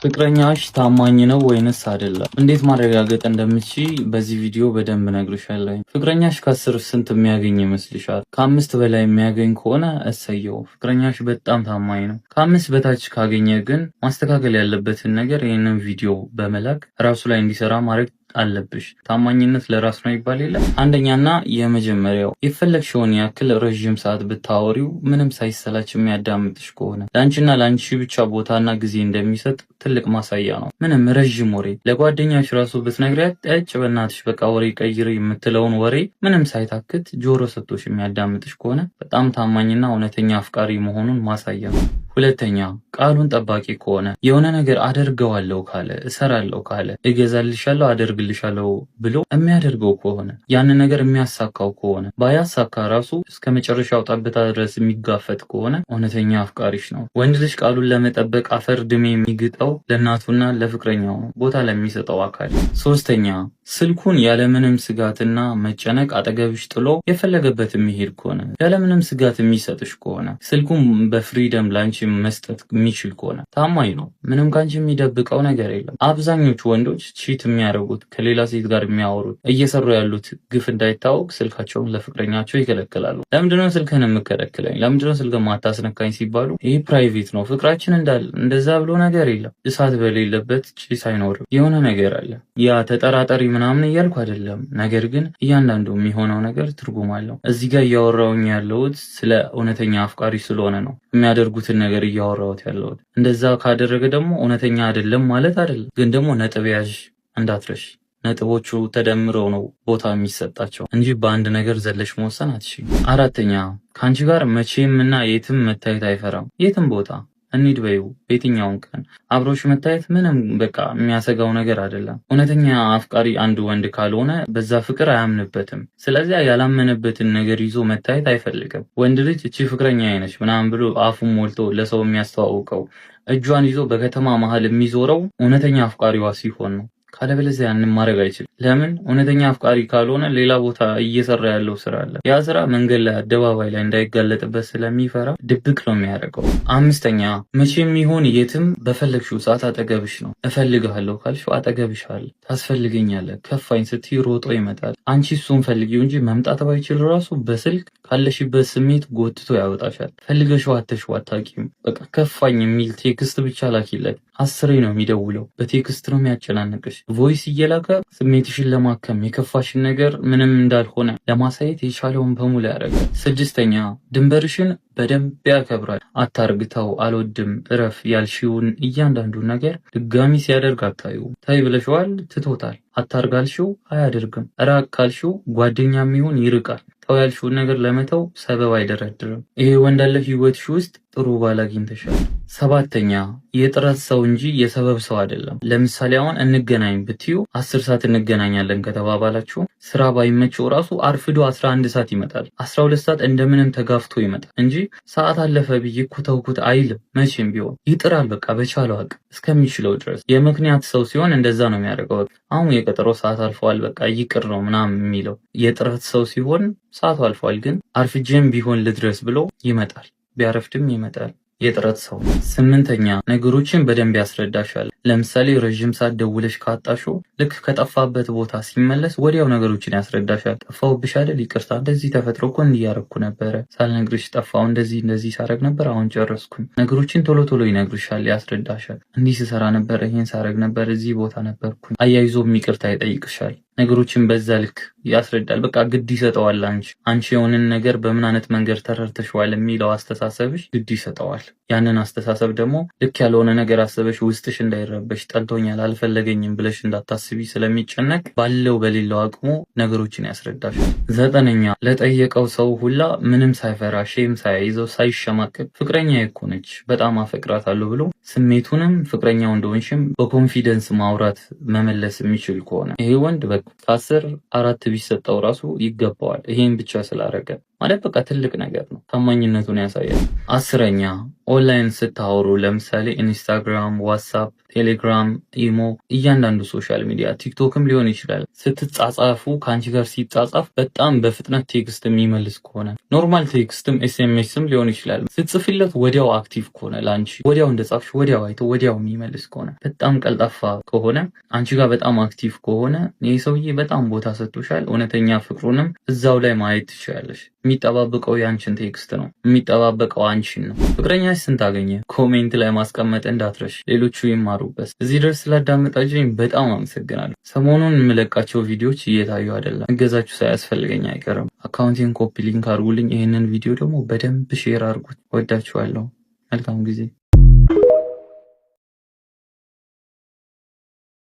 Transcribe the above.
ፍቅረኛሽ ታማኝ ነው ወይንስ አይደለም? እንዴት ማረጋገጥ እንደምትችይ በዚህ ቪዲዮ በደንብ እነግርሻለሁ። ፍቅረኛሽ ከ10 ስንት የሚያገኝ ይመስልሻል? ከ5 በላይ የሚያገኝ ከሆነ እሰየው፣ ፍቅረኛሽ በጣም ታማኝ ነው። ከ5 በታች ካገኘ ግን ማስተካከል ያለበትን ነገር ይህንን ቪዲዮ በመላክ ራሱ ላይ እንዲሰራ ማድረግ አለብሽ። ታማኝነት ለራስ ነው ይባል የለ። አንደኛና የመጀመሪያው፣ የፈለግሽውን ያክል ረዥም ሰዓት ብታወሪው ምንም ሳይሰላች የሚያዳምጥሽ ከሆነ፣ ለአንቺና ለአንቺ ብቻ ቦታና ጊዜ እንደሚሰጥ ትልቅ ማሳያ ነው። ምንም ረዥም ወሬ ለጓደኛሽ ራሱ ብትነግሪያት ጠጭ በእናትሽ በቃ ወሬ ቀይሪ የምትለውን ወሬ ምንም ሳይታክት ጆሮ ሰጥቶሽ የሚያዳምጥሽ ከሆነ በጣም ታማኝና እውነተኛ አፍቃሪ መሆኑን ማሳያ ነው። ሁለተኛ፣ ቃሉን ጠባቂ ከሆነ፣ የሆነ ነገር አደርገዋለሁ ካለ፣ እሰራለሁ ካለ፣ እገዛልሻለሁ፣ አደርግልሻለሁ ብሎ የሚያደርገው ከሆነ፣ ያንን ነገር የሚያሳካው ከሆነ፣ ባያሳካ ራሱ እስከ መጨረሻው ጠብታ ድረስ የሚጋፈጥ ከሆነ እውነተኛ አፍቃሪሽ ነው። ወንድ ልጅ ቃሉን ለመጠበቅ አፈር ድሜ የሚግጠው ለእናቱና ለፍቅረኛው ነው፣ ቦታ ለሚሰጠው አካል። ሶስተኛ፣ ስልኩን ያለምንም ስጋትና መጨነቅ አጠገብሽ ጥሎ የፈለገበት የሚሄድ ከሆነ፣ ያለምንም ስጋት የሚሰጥሽ ከሆነ፣ ስልኩን በ freedom ላንቺ መስጠት የሚችል ከሆነ ታማኝ ነው። ምንም ከአንቺ የሚደብቀው ነገር የለም። አብዛኞቹ ወንዶች cheat የሚያደርጉት፣ ከሌላ ሴት ጋር የሚያወሩት፣ እየሰሩ ያሉት ግፍ እንዳይታወቅ ስልካቸውን ለፍቅረኛቸው ይከለክላሉ። ለምንድነው ስልክህን የምከለክለኝ? ለምንድነው ስልክ ማታስነካኝ ሲባሉ ይህ private ነው፣ ፍቅራችን እንዳለ እንደዛ ብሎ ነገር የለም። እሳት በሌለበት ጭስ አይኖርም። የሆነ ነገር አለ። ያ ተጠራጠሪ ምናምን እያልኩ አይደለም። ነገር ግን እያንዳንዱ የሚሆነው ነገር ትርጉም አለው። እዚህ ጋር እያወራውኝ ያለሁት ስለ እውነተኛ አፍቃሪ ስለሆነ ነው የሚያደርጉትን ነገር እያወራሁት ያለሁት። እንደዛ ካደረገ ደግሞ እውነተኛ አይደለም ማለት አይደለም። ግን ደግሞ ነጥብ ያዥ እንዳትረሽ። ነጥቦቹ ተደምረው ነው ቦታ የሚሰጣቸው እንጂ በአንድ ነገር ዘለሽ መወሰን አትችይም። አራተኛ፣ ከአንቺ ጋር መቼም እና የትም መታየት አይፈራም። የትም ቦታ እንሂድ በይው፣ በየትኛውም ቀን አብሮሽ መታየት ምንም በቃ የሚያሰጋው ነገር አይደለም። እውነተኛ አፍቃሪ አንድ ወንድ ካልሆነ በዛ ፍቅር አያምንበትም። ስለዚያ ያላመነበትን ነገር ይዞ መታየት አይፈልግም። ወንድ ልጅ እቺ ፍቅረኛ አይነች ምናምን ብሎ አፉን ሞልቶ ለሰው የሚያስተዋውቀው፣ እጇን ይዞ በከተማ መሀል የሚዞረው እውነተኛ አፍቃሪዋ ሲሆን ነው። ካለበለዚያ ያንን ማድረግ አይችልም። ለምን? እውነተኛ አፍቃሪ ካልሆነ ሌላ ቦታ እየሰራ ያለው ስራ አለ። ያ ስራ መንገድ ላይ አደባባይ ላይ እንዳይጋለጥበት ስለሚፈራ ድብቅ ነው የሚያደርገው። አምስተኛ፣ መቼም ይሁን የትም በፈለግሽው ሰዓት አጠገብሽ ነው። እፈልግሃለሁ ካልሽው አጠገብሽ አለ። ታስፈልገኛለህ፣ ከፋኝ ስትይ ሮጦ ይመጣል። አንቺ እሱን ፈልጊው እንጂ መምጣት ባይችል ራሱ በስልክ ካለሽበት ስሜት ጎትቶ ያወጣሻል። ፈልገሽው አተሽው አታውቂም። በቃ ከፋኝ የሚል text ብቻ ላኪለት። አስሬ ነው የሚደውለው። በ text ነው የሚያጨናንቅሽ። Voice እየላከ ስሜትሽን ለማከም፣ የከፋሽን ነገር ምንም እንዳልሆነ ለማሳየት የቻለውን በሙሉ ያደርጋል። ስድስተኛ፣ ድንበርሽን በደንብ ያከብራል። አታርግተው፣ አልወድም፣ እረፍ ያልሽውን እያንዳንዱን ነገር ድጋሚ ሲያደርግ አታዩ። ታይ ብለሽዋል፣ ትቶታል። አታርጋልሽው አያደርግም። ራቅ ካልሽው ጓደኛም ይሁን ይርቃል። ተው ያልሽውን ነገር ለመተው ሰበብ አይደረድርም። ይሄ ወንድ አለ ህይወትሽ ውስጥ፣ ጥሩ ባል አግኝተሻል። ሰባተኛ፣ የጥረት ሰው እንጂ የሰበብ ሰው አይደለም። ለምሳሌ አሁን እንገናኝ ብትዩ 10 ሰዓት እንገናኛለን ከተባባላችሁ ስራ ባይመቸው ራሱ አርፍዶ 11 ሰዓት ይመጣል። 12 ሰዓት እንደምንም ተጋፍቶ ይመጣል እንጂ ሰዓት አለፈ ብዬ እኮ ተውኩት አይልም። መቼም ቢሆን ይጥራል። በቃ በቻለው አቅም እስከሚችለው ድረስ። የምክንያት ሰው ሲሆን እንደዛ ነው የሚያደርገው። አሁን የቀጠሮ ሰዓት አልፈዋል፣ በቃ ይቅር ነው ምናምን የሚለው። የጥረት ሰው ሲሆን ሰዓቱ አልፏል፣ ግን አርፍጄም ቢሆን ልድረስ ብሎ ይመጣል። ቢያረፍድም ይመጣል። የጥረት ሰው። ስምንተኛ፣ ነገሮችን በደንብ ያስረዳሻል። ለምሳሌ ረዥም ሰዓት ደውለሽ ካጣሽው ልክ ከጠፋበት ቦታ ሲመለስ ወዲያው ነገሮችን ያስረዳሻል። ጠፋሁብሽ አይደል? ይቅርታ፣ እንደዚህ ተፈጥሮ እኮ እንዲያረኩ ነበረ፣ ሳልነግርሽ ጠፋሁ፣ እንደዚህ እንደዚህ ሳረግ ነበር፣ አሁን ጨረስኩኝ። ነገሮችን ቶሎ ቶሎ ይነግርሻል፣ ያስረዳሻል። እንዲህ ስሰራ ነበር፣ ይሄን ሳረግ ነበር፣ እዚህ ቦታ ነበርኩኝ። አያይዞም ይቅርታ ይጠይቅሻል። ነገሮችን በዛ ልክ ያስረዳል። በቃ ግድ ይሰጠዋል። አንቺ የሆንን ነገር በምን አይነት መንገድ ተረድተሽዋል የሚለው አስተሳሰብሽ ግድ ይሰጠዋል። ያንን አስተሳሰብ ደግሞ ልክ ያልሆነ ነገር አስበሽ ውስጥሽ እንዳይረበሽ፣ ጠልቶኛል፣ አልፈለገኝም ብለሽ እንዳታስቢ ስለሚጨነቅ ባለው በሌለው አቅሙ ነገሮችን ያስረዳሻል። ዘጠነኛ፣ ለጠየቀው ሰው ሁላ ምንም ሳይፈራ፣ shame ሳይይዘው፣ ሳይሸማቀቅ ፍቅረኛ እኮ ነች፣ በጣም አፈቅራታለሁ ብሎ ስሜቱንም ፍቅረኛው እንደሆንሽም በ confidence ማውራት መመለስ የሚችል ከሆነ ይሄ ወንድ በቃ ከ10 4 ቢሰጠው ራሱ ይገባዋል። ይሄን ብቻ ስላረገ። ማለት በቃ ትልቅ ነገር ነው። ታማኝነቱን ያሳያል። 10ኛ፣ ኦንላይን ስታወሩ ለምሳሌ ኢንስታግራም፣ ዋትሳፕ፣ ቴሌግራም፣ ኢሞ፣ እያንዳንዱ social media፣ ቲክቶክም ሊሆን ይችላል። ስትጻጻፉ፣ ከአንቺ ጋር ሲጻጻፍ በጣም በፍጥነት text የሚመልስ ከሆነ፣ normal text ም SMS ም ሊሆን ይችላል። ስትጽፊለት ወዲያው active ከሆነ፣ ለአንቺ ወዲያው እንደጻፍሽ ወዲያው አይቶ ወዲያው የሚመልስ ከሆነ፣ በጣም ቀልጣፋ ከሆነ፣ አንቺ ጋር በጣም active ከሆነ ይህ ሰውዬ በጣም ቦታ ሰጥቶሻል። እውነተኛ ፍቅሩንም እዛው ላይ ማየት ትችላለሽ። የሚጠባበቀው የአንቺን text ነው። የሚጠባበቀው አንቺን ነው። ፍቅረኛሽ ስንት አገኘ? Comment ላይ ማስቀመጥ እንዳትረሽ፣ ሌሎቹ ይማሩበት። እዚህ ድረስ ስላዳመጣችሁኝ በጣም አመሰግናለሁ። ሰሞኑን የምለቃቸው ቪዲዮዎች እየታዩ አይደለም። እገዛችሁ ሳያስፈልገኝ አይቀርም። Account ኤን copy link አድርጉልኝ። ይህንን ቪዲዮ ደግሞ በደንብ share አድርጉት። ወዳችኋለሁ። መልካም ጊዜ።